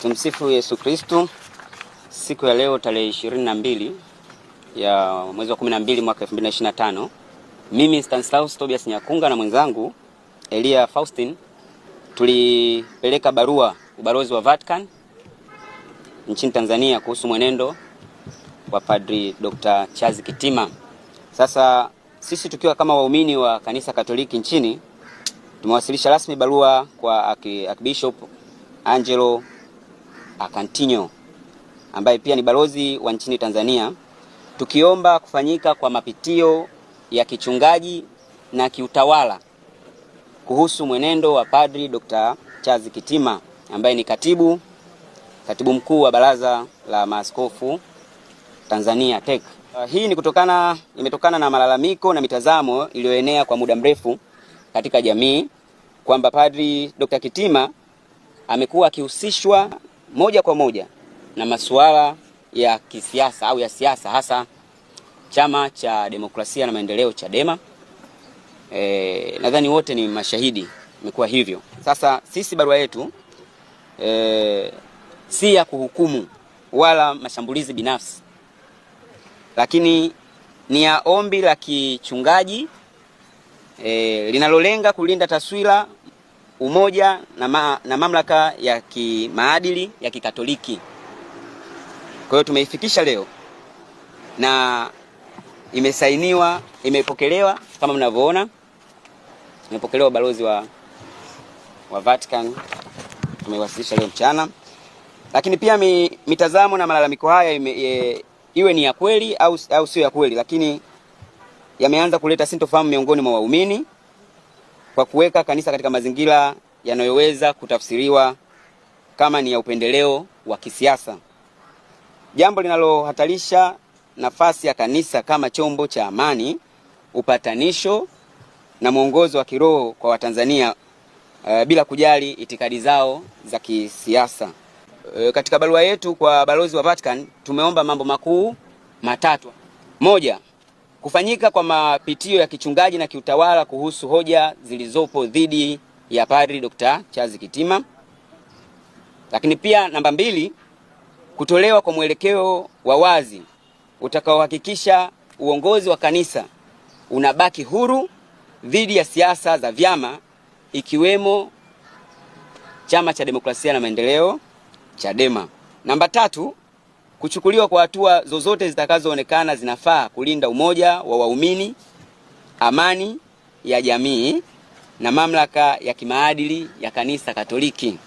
Tumsifu Yesu Kristu. Siku ya leo tarehe 22 ya mwezi wa 12 mwaka 2025, mimi Stanislaus Tobias Nyakunga na mwenzangu Elia Faustin tulipeleka barua ubalozi wa Vatican nchini Tanzania kuhusu mwenendo wa Padri Dr. Charles Kitima. Sasa sisi tukiwa kama waumini wa kanisa Katoliki nchini tumewasilisha rasmi barua kwa Archbishop Angelo Akantinyo ambaye pia ni balozi wa nchini Tanzania, tukiomba kufanyika kwa mapitio ya kichungaji na kiutawala kuhusu mwenendo wa Padri Dr. Charles Kitima ambaye ni katibu mkuu wa Baraza la Maaskofu Tanzania TEC. Hii ni imetokana na malalamiko na mitazamo iliyoenea kwa muda mrefu katika jamii kwamba Padri Dr. Kitima amekuwa akihusishwa moja kwa moja na masuala ya kisiasa au ya siasa, hasa Chama cha Demokrasia na Maendeleo Chadema. Nadhani wote ni mashahidi, imekuwa hivyo. Sasa sisi barua yetu si ya kuhukumu wala mashambulizi binafsi, lakini ni ya ombi la kichungaji linalolenga kulinda taswira, umoja na mamlaka ya kimaadili ya Kikatoliki. Kwa hiyo tumeifikisha leo na imesainiwa, imepokelewa kama mnavyoona, imepokelewa balozi wa Vatican, tumeiwasilisha leo mchana. Lakini pia mitazamo na malalamiko haya iwe ni ya kweli au sio ya kweli, lakini yameanza kuleta sintofahamu miongoni mwa waumini kwa kuweka kanisa katika mazingira yanayoweza kutafsiriwa kama ni ya upendeleo wa kisiasa, jambo linalohatarisha nafasi ya kanisa kama chombo cha amani, upatanisho na mwongozo wa kiroho kwa Watanzania bila kujali itikadi zao za kisiasa. Katika barua yetu kwa balozi wa Vatican tumeomba mambo makuu matatu. Moja, kufanyika kwa mapitio ya kichungaji na kiutawala kuhusu hoja zilizopo dhidi ya Padri Dr. Charles Kitima. Lakini pia namba 2, kutolewa kwa mwelekeo wa wazi utakaohakikisha uongozi wa kanisa unabaki huru dhidi ya siasa za vyama ikiwemo Chama cha Demokrasia na Maendeleo Chadema. Namba 3, kuchukuliwa kwa hatua zozote zitakazoonekana zinafaa kulinda umoja wa waumini, amani ya jamii na mamlaka ya kimaadili ya kanisa Katoliki.